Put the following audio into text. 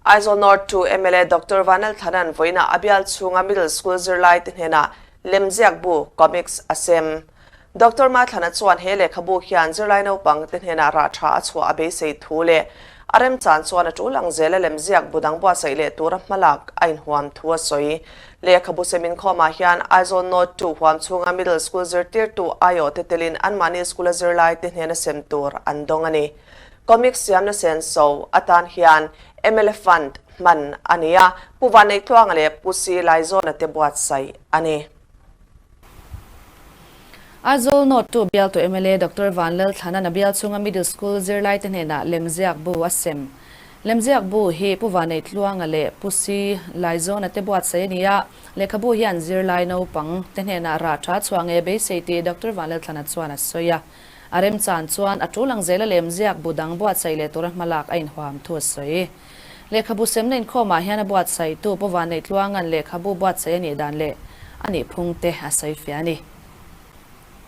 Aizawl North 2 mla Doctor Vanlalthlana'n vawiinah a bial chhunga Middle School zirlaite hnenah lemziak bu, comics, a sem. Doctor Mathlana chuan he lehkhabu hian zirlai naupangte hnenah rah tha a chhuah a beisei thu leh a remchan chuan a tul ang zela lemziak bu dang buatsaih leh tura hmalak a inhuam thu a sawi. Lehkhabu sem inkhawmah hian Aizawl North 2 huam chhunga Middle School zirtirtu aiawhte telin anmahni school-a zirlaite hnena sem tur an dawng a ni. Comic siamna senso atan hian mla Fund hman a ni a, Pu Vanneitluanga leh Pu Si Laizawna te buatsaih a ni. Aizawl North 2 bialtu mla Doctor Vanlalthlana'n a bial chhunga Middle School zirlaite hnenah lemziak bu a sem. Lemziak bu hi Pu Vanneitluanga leh Pu Si Laizawna te buatsaih a ni a, lehkhabu hian zirlai naupang te hnenah rah tha chhuah ngei beisei tih Doctor Vanlalthlana chuan a sawi a. A remchan chuan a tul ang zela lemziak bu dang buatsaih leh tura hmalak a inhuam thu a sawi. Lehkhabu semna inkhawmah hian a buatsaihtu Pu Vanneih Tluanga'n lehkhabu buatsaih a nih dan leh a nih phung te a sawi fiah a ni.